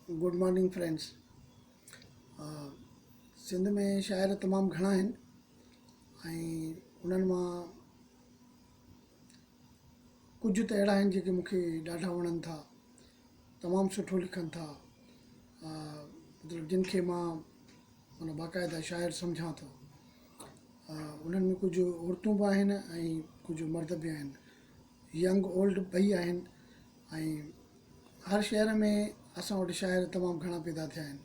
Good morning friends Sindh ۾ شاعر تمام گهڻا آهن ۽ انهن مان ڪجهه ته اهڙا آهن جيڪي مون کي ڏاڍا وڻن ٿا تمام سٺو لکن ٿا مطلب جن کي مان معنيٰ باقاعده شاعر سمجهان ٿو انهن ۾ ڪجهه عورتون به آهن ۽ ڪجهه مرد به آهن ينگ اولڊ ٻئي آهن ۽ هر شهر ۾ اسان وٽ شاعر تمام گهڻا پيدا ٿيا آهن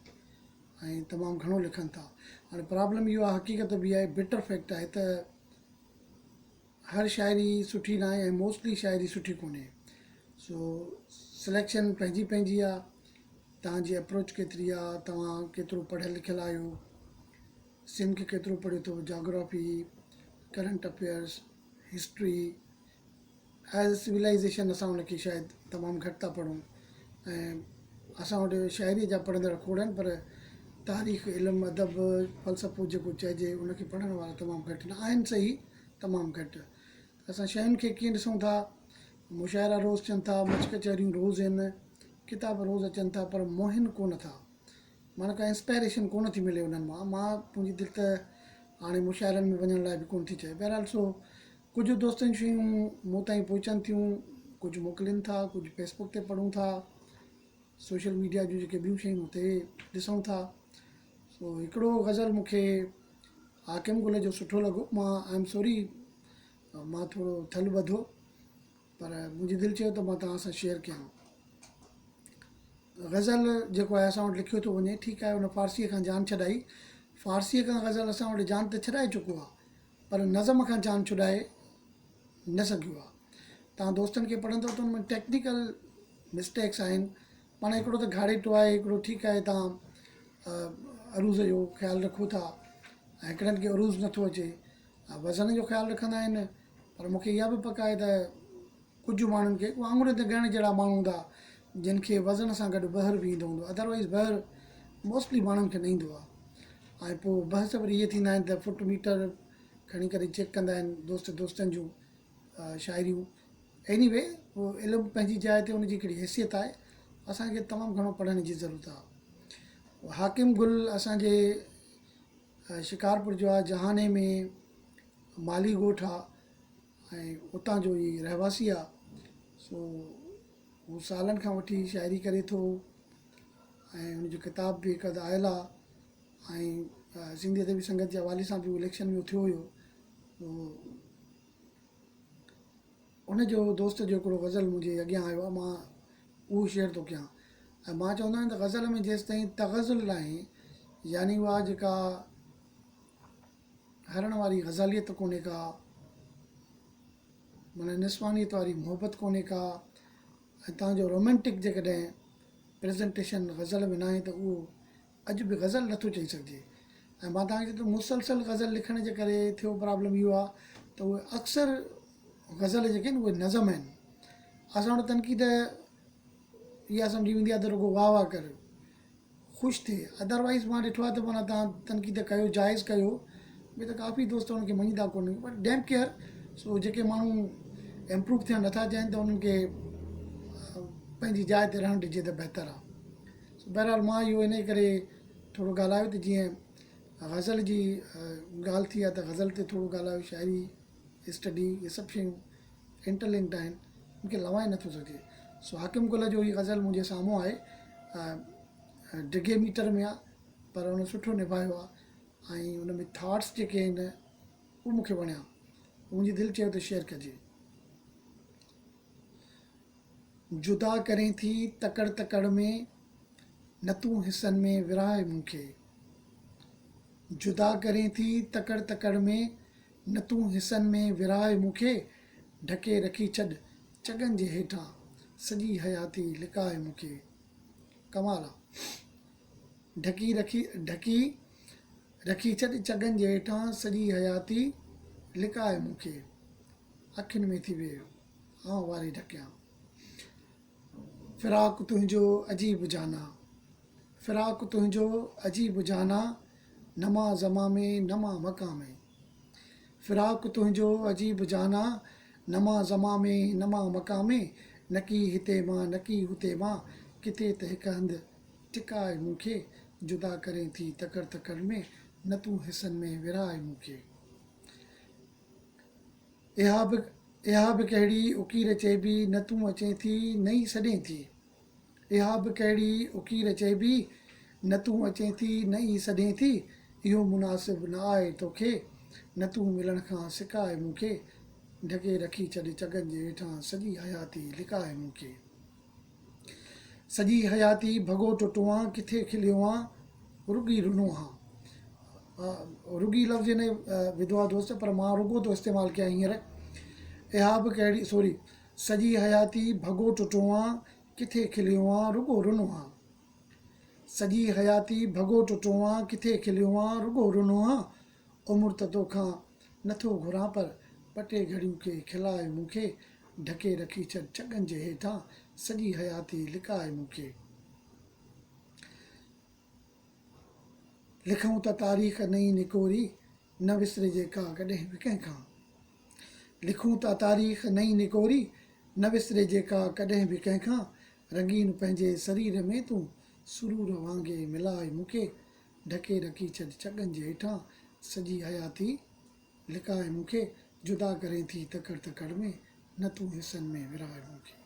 ۽ تمام گهڻو لکن ٿا هاڻي پرابلم اهو آهي حقيقت به آهي بٽر فيڪٽ آهي ته هر شاعري سٺي نه آهي ۽ موسٽلي شاعري سٺي ڪونهي سو سليڪشن پنهنجي پنهنجي آهي توهان جي اپروچ ڪيتري آهي توهان ڪيترو پڙهيل لکيل آهيو سنڌ کي ڪيترو پڙهيو اٿو geography current affairs history as civilization اسان ان کي شايد تمام گهٽ ٿا پڙهون ۽ اسان وٽ شاعريء جا پڙهندڙ کوڙ آهن پر تاريخ علم ادب فلسفو جيڪو چئجي ان کي پڙهڻ وارا تمام گهٽ نه آهن صحيح تمام گهٽ اسان شين کي ڪيئن ڏسون ٿا مشاعرا روز ٿين ٿا مچ ڪچهريون روز آهن ڪتاب روز اچن ٿا پر موهن ڪونه ٿا معنيٰ ڪا انسپائريشن ڪونه ٿي ملي انهن مان مان منهنجي دل ته هاڻي مشاعرن ۾ وڃڻ لاء به ڪونه ٿي چاهي بهرحال سو ڪجهه دوستن جون شيون مون تائين پهچن ٿيون، ڪجهه موڪلين ٿا، ڪجهه فيس بڪ تي پڙهون ٿا، سوشل ميڊيا جون جيڪي ٻيون شيون اتي ڏسون ٿا. سو هڪڙو غزل مون کي حاڪم گل جو سٺو لڳو، مان I am sorry مان ٿورو ٿل ٻڌو پر منهنجي دل چيو ته مان توهان سان شيئر ڪيان. غزل جيڪو آهي اسان وٽ لکيو ٿو وڃي، ٺيڪ آهي ان فارسيء کان جان ڇڏائي، فارسيء کان غزل اسان وٽ جان ته ڇڏائي چڪو آهي پر نظم کان جان ڇڏائي نه سگهيو آهي. توهان دوستن کي پڙهندو ته ان ۾ ٽيڪنيڪل مسٽيڪس آهن. معنيٰ هڪڙو ته گهاڙيٽو آهي، هڪڙو ٺيڪ آهي توهان عروض جو خيال رکو ٿا ۽ هڪڙن کي عروض نٿو اچي. وزن جو خيال رکندا آهن پر مون کي اها به پڪ آهي ته ڪجهه ماڻهن کي آڱرين تي ڳڻڻ جهڙا ماڻهو هوندا جن کي وزن سان گڏ بحر به ايندو هوندو ادروائيز بحر موسٽلي ماڻهن کي نه ايندو آهي ۽ پوء بحث وري اهي ٿيندا آهن ته فٽ ميٽر کڻي ڪري چيڪ ڪندا آهن دوست دوستن جون شاعريون ايني وي اهو علم پنهنجي جاء تي ان جي هڪڙي حيثيت آهي اسانکي تمام گهڻو پڙهڻ جي ضرورت آهي حاڪم گل اسانجي شڪارپور جو آهي جهاني ۾ مالي ڳوٺ آهي ۽ اتان جو ئي رهواسي آ سو هو سالن کان وٺي شاعري ڪري ٿو ۽ هن جو ڪتاب به هڪ اڌ آيل آ ۽ سنڌي ادبي سنگت جي حوالي سان به هو اليڪشن ۾ اٿيو هيو ان جو دوست جو هڪڙو غزل منهنجي اڳيان آيو آ مان اهو شيئر ٿو ڪيان ۽ مان چوندو آهيان ته غزل ۾ جيستائين تغزل ناهي يعني اها جيڪا هرڻ واري غزاليت ڪونهي ڪا، معنيٰ نسوانيت واري محبت ڪونهي ڪا ۽ توهان جو رومانٽڪ جيڪڏهن پريزنٽيشن غزل ۾ ناهي ته اهو اڄ به غزل نٿو چئي سگهجي ۽ مان توهان کي چوان ٿو مسلسل غزل لکڻ جي ڪري ٿيو پرابلم اهو آهي ته اهي اڪثر غزل جيڪي آهن اهي نظم آهن اسان وٽ تنقيد اها سمجهي ويندي آهي ته رڳو واهه واهه ڪريو خوش ٿئي ادر وائيز مان ڏٺو آهي ته معنيٰ توهان تنقيد ڪيو جائز ڪيو ٻيو ته ڪافي دوست ان کي مڃيندا ڪونهن پر ڊيمپ ڪيئر سو جيڪي ماڻهو امپروو ٿيڻ نٿا چاهين ته انهن کي پنهنجي جاء تي رهڻ ڏجي ته بهتر آهي سو بهرحال مان اهو ان ڪري ٿورو ڳالهايو ته جيئن غزل جي ڳالهه ٿي آهي ته غزل تي ٿورو ڳالهايو شاعري اسٽڊي اهي سڀ شيون انٽر لنڪڊ آهن ان کي لوائي نٿو سگهجي سو حاڪم گل جو هي غزل منهنجي سامهون آهي ڊگهي ميٽر ۾ آهي پر ان سٺو نڀايو آهي ۽ ان ۾ ٿاٽس جيڪي آهن اهي مون کي وڻيا منهنجي دل چيو ته شيئر ڪجي جدا ڪرين ٿي تڪڙ تڪڙ ۾ نه تون حصن ۾ ورهاء مون کي جدا ڪرين ٿي تڪڙ تڪڙ ۾ نه تون حصن ۾ ورهاء مون کي، ڍڪي رکي ڇڏ چڳن جي هيٺان، سڄي حياتي لڪاء مون کي. ڪمال آ. ڍڪي رکي ڍڪي رکي ڇڏ چڳن جي هيٺان، سڄي حياتي لڪاء مون کي. اکين ۾ ٿي ويهه، آئون واري ڍڪيان. فراق تنهنجو عجيب جانا. فراق تنهنجو عجيب جانا، نه مان زمان ۾ نه مان مڪان ۾. فراق تنهنجو عجيب جانا، نه مان زمان ۾ نه مان مڪان ۾، نڪي هتي مان نڪي هتي مان، ڪٿي ته هڪ هنڌ ٽڪاء مون کي، جدا ڪرين ٿي تڪڙ تڪڙ ۾، نه تون حصن ۾ ورهاء مون کي. اها به اها به ڪهڙي اڪير چئبي، نه تون اچين ٿي نه ئي سڏين ٿي. اها به ڪهڙي اڪير چئبي، نه تون اچين ٿي نه ئي سڏين ٿي. اهو مناسب نه آهي توکي، نه تون ملڻ کان سڪاء مون کي. ڍڪي رکي ڇڏ چڳن جي هيٺان، سڄي حياتي لڪاء مون کي. سڄي حياتي ڀڳو ٽٽو آن، ڪٿي کليو آن، رڳي رنو آن. رڳي لفظ هن وڌو آ دوست پر مان رڳو ٿو استعمال ڪيان هينئر. اها به ڪهڙي سوري سڄي حياتي ڀڳو ٽٽو آن، ڪٿي کليو آن، رڳو رنو آن. سڄي حياتي ڀڳو ٽٽو آن، ڪٿي کليو آن، رڳو رنو آن. عمر ته توکان نه ٿو گهران پر ٻه ٽي گهڙيون ڪي کلاء مون کي، ڍڪي رکي ڇڏ چڳن جي هيٺان، سڄي حياتي لڪاء مون کي. لکون ته تاريخ نئين نڪوري، نه وسرجي ڪا ڪڏهن به ڪنهن کان. لکون ته تاريخ نئين نڪوري، نه وسرجي ڪا ڪڏهن به ڪنهن کان. رنگين پنهنجي سرير ۾ تون، سرور وانگي ملاء مون کي. ڍڪي رکي ڇڏ چڳن جي هيٺان، سڄي حياتي لڪاء مون کي. جدا ڪرين ٿي تڪڙ تڪڙ ۾، نه تون حصن ۾ ورهاء مون کي.